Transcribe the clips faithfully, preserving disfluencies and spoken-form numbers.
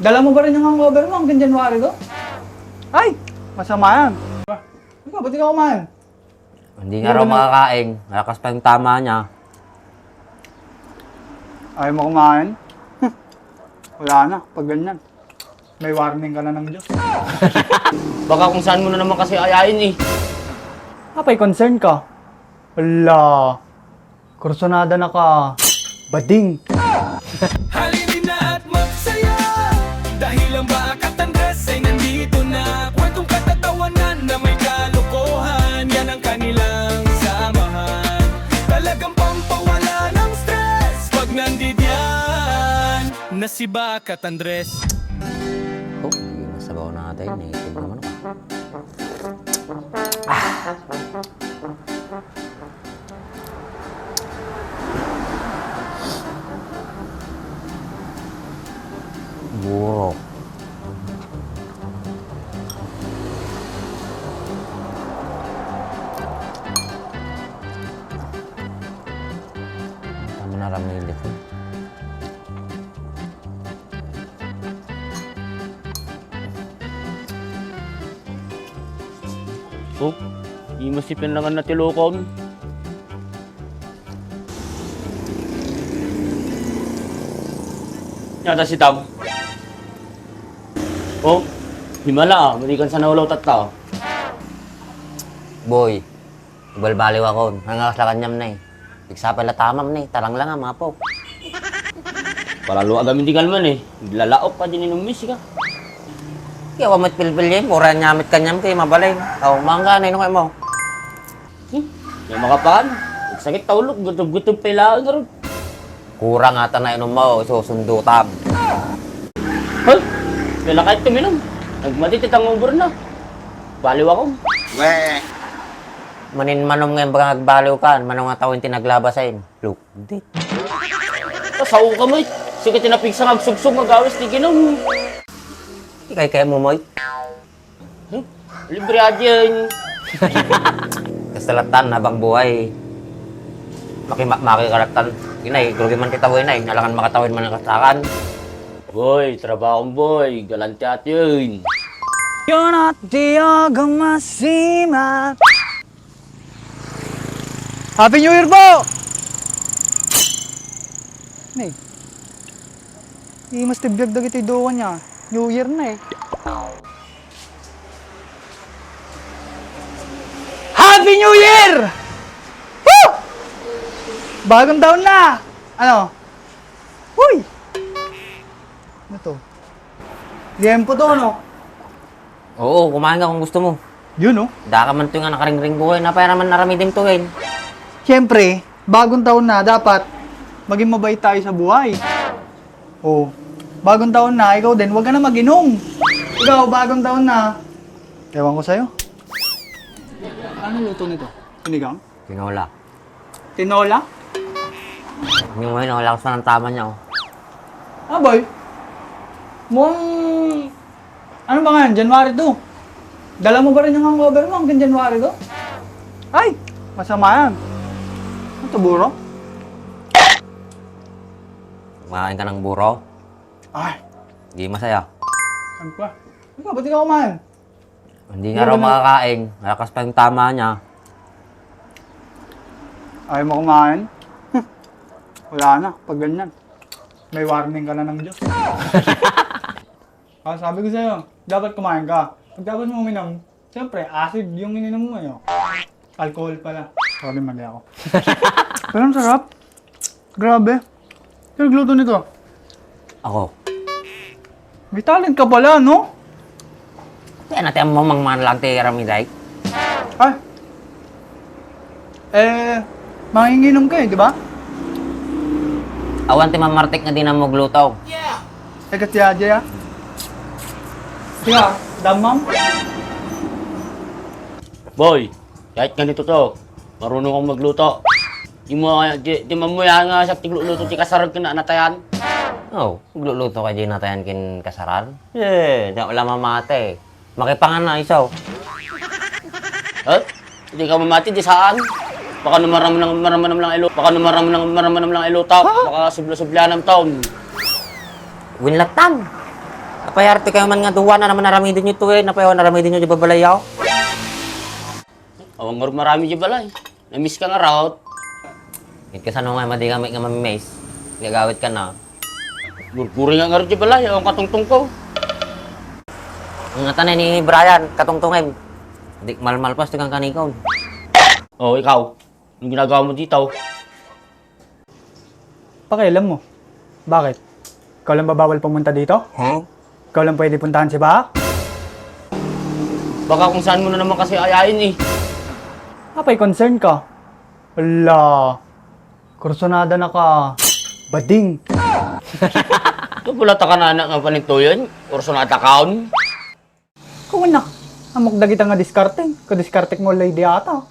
Dala mo pa rin yung hangover mo hanggang January to? Ay! Masama yan. Ikaw, ba't ikaw kumain? Hindi nga raw makakain. Malakas pa yung tama niya. Ayaw mo kumain? Wala na, pag ganyan. May warning ka na ng Diyos. Baka kung saan mo na naman kasi ayain eh. Apay concern ka? Ala, kursunada na ka. Bading. Halina at magsaya dahil ang Bakat Andres ay nandito na. Kwentong katatawanan na may kalokohan, yan ang kanilang samahan. Talagang pampawala ng stress pag nandidiyan na si Bakat Andres. Oh, yung sabaw natin, native naman ako. Buro. Tama na, ramili ko. Oh, di masipen lang ang natilokon. Yata si Tam. Oh, himala, malikan sa naulaw tatta. Boy, ibalbaliw ako. Nangakas la kaniam na eh. Pigsapay la tamam ni, tarang la nga, mapo. Palalo agam iti kalman eh. Lalaok ka din inumis ka. Kaya wa met pilpil yun, pura nyamit kaniam kay mabalay. Aw, mangga na, inong mo. Hmm? May makapan? Sakit taulok, gutob-gutob pa ilaon ron. Kurang ata na inom mo, isusundutan. Hoy! Kaya lakay tuminom. Nagmati ti tangubor na. Baliw ako. Weh! Manin manom nga yung bagang agbaliw ka, manong nga tawin ti naglabasin. Lukdit. Kasao ka, Moy. Sige, tinapigsa nga agsugsug, magawis ti ginom. Ikay kaya mo, Moy? Hmm? Libre adyan. Kastalatan, habang buhay. Maki-, maki-, karaktan. Inay, grugi man kita, boy, inay. Nalangan makatawin man ang kasakan. Boy, trabaho, boy. Galante at yun. Yun at di ako masimat. Happy New Year po! Nay, imas ti biag dagiti duwa niya. New Year na eh. Happy New Year! Woo! Bagong taon na! Ano? Uy! Ano to? Liempo to, no? Oo, kumain ka kung gusto mo. Yun, no? Daka man to nga nakaringring ko, eh. Napaya naman naramidim to, eh. Siyempre, bagong taon na, dapat maging mabait tayo sa buhay. Oh, bagong taon na, ikaw din, huwag ka na mag-inom. Ikaw, bagong taon na. Ewan ko sa'yo. Ano luto nito? Sinigang? Tinola. Tinola? Yung ngayon, ang lakas na ng tama niya, oh. Ah, boy. Mukhang, ano ba ngayon? January two. Dala mo ba rin yung hangover mo hanggang January two? Ay, masama yan. Ano to, buro? Kumakain ka ng buro? Ay. Hindi masaya. Ano pa? Ano ba? Ba't ikaw kumain? Hindi nga raw makakain. Malakas pa yung tama niya. Ayaw mo kumain? Wala na, pag ganyan. May warning ka na ng Diyos. Ah, sabi ko sa'yo, dapat kumain ka. Pagkatapos mo uminom, siyempre, acid yung ininom mo, eh, oh. Alcohol pala. Sorry, mali ako. Pero ang sarap. Grabe. Sino nagluto nito? Ako. May talent ka pala, no? Kaya natin mo mang man lang ti Ramiday. Ay. Eh, manginginom ka eh, di ba? Awan ti mamartik nga di na magluto. Eh, kasi aja ya. Siya, damang. Boy, kahit ganito to, marunong akong magluto. Di mo, di, di man mo yan nga siya tigluluto ti kasarag ken natayan. Oh, magluluto ka di natayan ken kasarag? Eh, di wala mamate. Makipangan na, isaw. Ha? Hindi ka mamati, di saan? Baka no maram lang, maram lang ilo, baka no maram lang, maram lang ilo, tap. Ha? Baka subla-subla ng taon. Winlatan. Apay, arte kayo man nga duwa, na naman aramidin nyo to eh. Napay, awan aramidin nyo di babalay yaw. Awan nga maramid di balay. Namiss ka nga raot. Ket kasano nga madi kami nga mamiss? Gagawit ka na. Gurguri nga ngarud di balay, awan katungtong ko. Ang atan ni Brian, katungtongem. Di malmalpas, tigang kanikon. Oh, ikaw. Anong ginagawa mo dito? Pakialam mo. Bakit? Ikaw lang ba bawal pumunta dito? Huh? Ikaw lang pwede puntahan si Bahak? Baka kung saan mo na naman kasi ayain eh. Apay concern ka? Ala, kursunada na ka. Bading. Ito pala ta kanana nga panintuyon. Kursunada kaon. Kuna, ammok dagita nga diskarte. Kadiskarte mo lay di ata.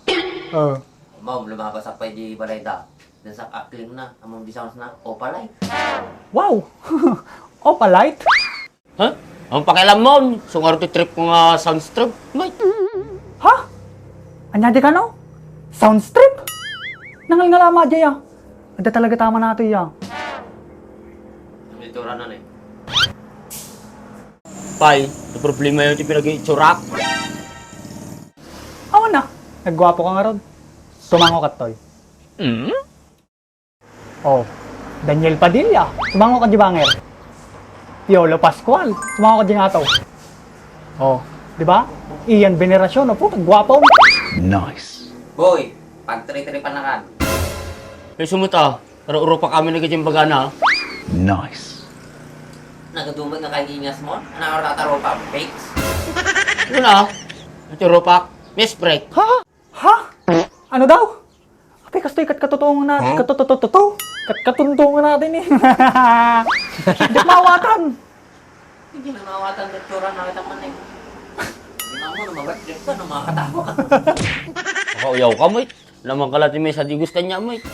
Oh. Mom, lumabas ako di balay da. Dan sa akling na, among di sounds na, opalay. Wow! Opalite? Ha? Ang pakialam mo, sungar ti trip ko nga sound trip. May. Ha? Anya di ka no? Sound trip? Nangalngalama di ya. Ada talaga tama na to ya. Ang itsura na eh. Pay, ang problema yun, yung pinag-iitsurak. Awan na, naggwapo ka nga ron. Tumango ka, Toy. Mm? Oh, Daniel Padilla, tumango ka di banger. Piolo Pascual, tumango ka di ngato. Oh, di ba? Ian Veneracion, oh, puta, gwapo. Nice. Boy, pagtritripan na kan. Ay, sumuta. Pero urupak kami na kajing bagana. Nice. Nagadumag nga kay ingas mo? Ano ang tataropak? Bakes? Yun ah. Ito rupak. Miss break. Ha? Ha? Ano daw? Apay, kastoy kat katutuong na, Huh? katututututo. Kat katuntungan natin eh. Di mawatan. Hindi na mawatan, doktora, nakita man eh. Hindi mo, mabatrip ka, no, makakatawa ka. Makauyaw ka, Mike. Lamang ka lang, Mike, sa digos kanya, Mike.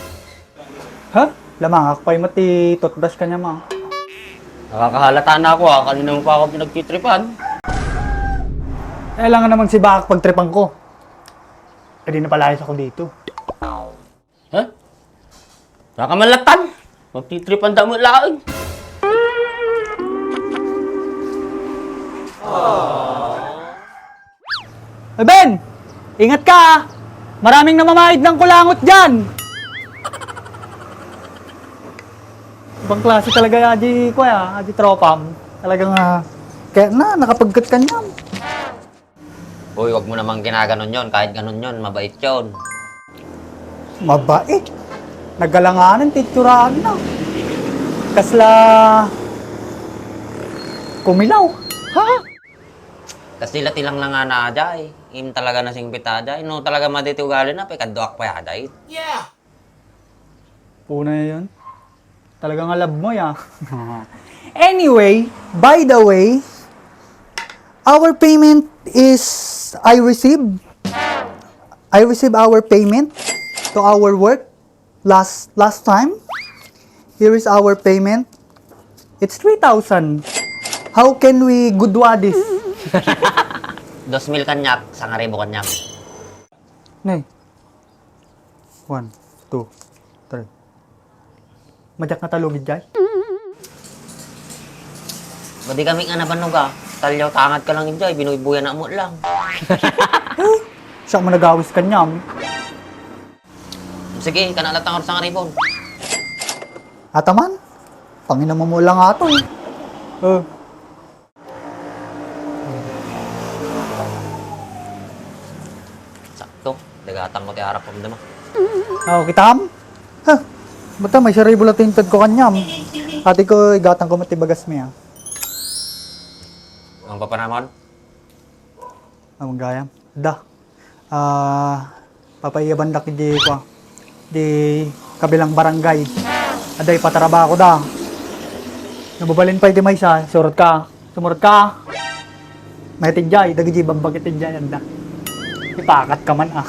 Ha? Lamang, ako pa'y mati toothbrush kanya, ma. Nakakahalata na ako, ah. Kanina mo pa ako pinagtitripan. Kailangan naman si Bakak pagtripan ko. Eh, di napalayas ako dito. Ha? Nakamalatan? Magtitripan da mo laeng. Eh, Ben! Ingat ka, ah! Maraming namamahid ng kulangot dyan! Ibang klase talaga, Aji, kuya, Aji tropam. Talagang, ah, kaya na, nakapagkat ka niyan. Uy, wag mo namang ginaganon yon. Kahit ganon yon, mabait yon. Mabait? Nagalanganan ti itsuraanna. Kasla kumilaw. Ha? Kasla ti langlangana, Ajay. Im talaga nasingpit, Ajay. No talaga madi ti ugalina, pay kaduak pay, Ajay. Yeah! Una yun. Talaga nga love mo, ya. Anyway, by the way, our payment is, I receive, I receive our payment to our work last, last time. Here is our payment. It's three thousand. How can we gudua this? Dos mil kanyak, sangaribo kanyak. Nay, one, two, three. Madiak nga talugid, jay? Madi kami nga nabannog, ah. Talyaw tangad ka lang, jay. Binuybuyan na mo lang. Siya mo nagawis kanyam. Sige, kana latang oras ang ribon. Ataman? Panginam mo lang ato, eh. Oh. Sakto. Dagatan ko ti arak ko, madama. Oh, kitam? Ha? Basta may saribo lang tintad ko kanyam. Ate ko, igatan ko mati bagas mi, ah. Ang papanamon? Ang gayam. Da. Ah, papaiyabandak di kua, di kabilang barangay. Aday patarabako da. Nababalin pay di maysa, surot ka. Sumurot ka. May tinjay, dagiti babbaki tinjay, anda. Ipakat ka man, ah.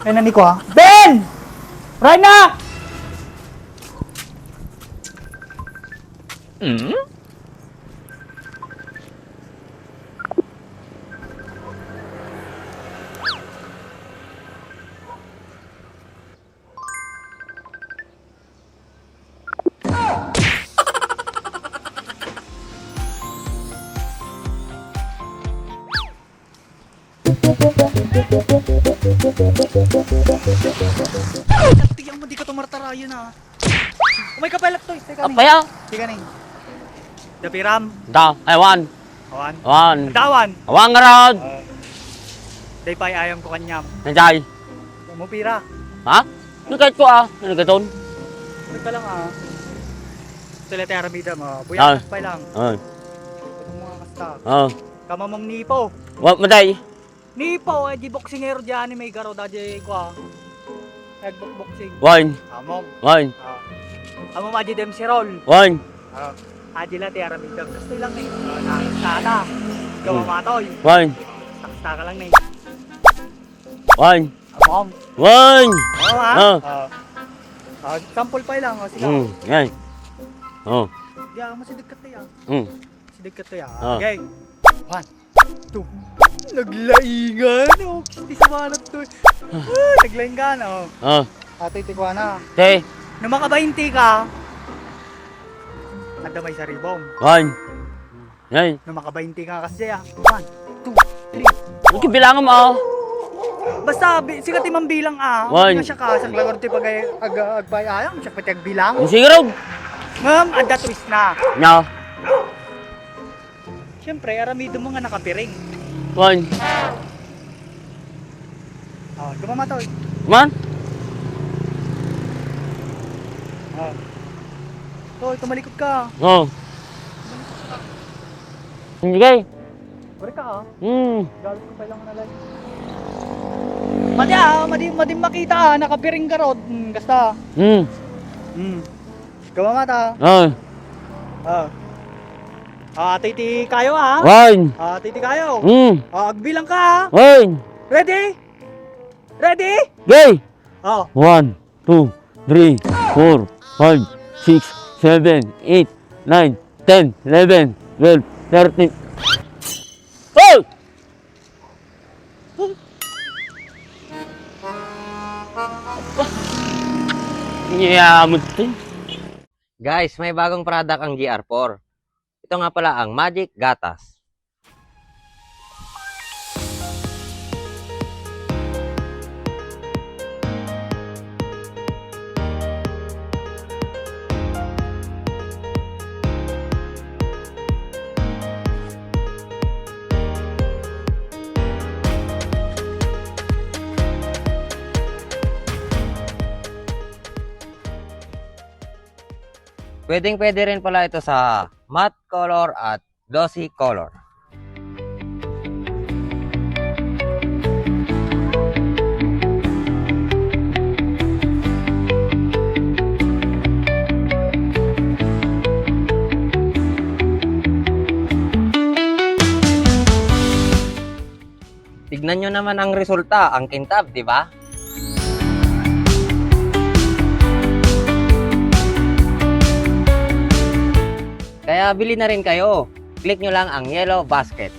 Ay, nani kua. Ben! Right na! Mm? Tiyan mo, di ka tumartarayan, ah. Umay ka pala, Toy. Teka ni. Apaya? Teka ni. Dapiram. Da, ewan. Awan. Awan. Dawan. Awan nga rod. Ah. Day pay ayam ko kanyam. Nanjay. Mo pira? Ha? Nagkait ko, ah. Nagkaton. Teka lang, ah. Sila ti aramida mo. Ah. Buya pay lang. Ah. Ito mga kasta. Ah. Kamamong nipo. Wa, matay. Nipo, eh, di boksingero diyan, may garo da di ko, ah. Nagboxing. Wine. Amom. Wine. Ah. Amom, adi dem sirol. Wine. Ah. Adi la ti aramid dem. Kastoy lang ni. Ah, na, sana. Ikaw, hmm, matoy. Wine. Takta ka lang ni. Wine. Amom. Wine. Oo, ha? Ah. Ah. Ah, sample pa lang, oh, sige. Hmm, yan. Oh. Di, ah, masidag ka tayo, ah. Hmm. Sidag ka to ya. Ah. Okay. One, two. Naglaingan, oh. Kisti sa manat to. Ah, naglaingan, oh. Ah. Ato, iti kuana. Te. No makabainti ka, adda may saribong. One. Ay. No makabainti ka kasi, ah. One, two, three. Ang kibilangan mo, oh. Basta, bi-, sikat ti mambilang, ah. One. Nga siya ka, sa klaro ti pagay-, ag-, agpayayam, siya pati agbilang. Ang sigurog. Ngem, adda twist na. No. Siyempre, aramidem mo nga nakapiring. Wan. Oh, ikaw mama to. Man? Oh. Toy, tumalikod ka. Oh. Sige. Balik ka, ah. Hmm. Galit ko pa lang na lang. Madi, ah, madi, madi makita, ah, nakapiring ka rod. Hmm, gasta. Hmm. Hmm. Ikaw mama ta. Oh. Ah. Ah, titi kayo, ah. One. Ah, titi kayo. Hmm. Ah, agbilang ka, ah. One. Ready? Ready? Gay! Oh. One, two, three, four, five, six, seven, eight, nine, ten, eleven, twelve, thirteen. Oh! Iya, muti. Guys, may bagong product ang G R four. Ito nga pala ang Magic Gatas. Pwedeng-pwede rin pala ito sa matte color at glossy color. Tignan nyo naman ang resulta, ang kintab, di ba? Kaya bili na rin kayo. Click nyo lang ang yellow basket.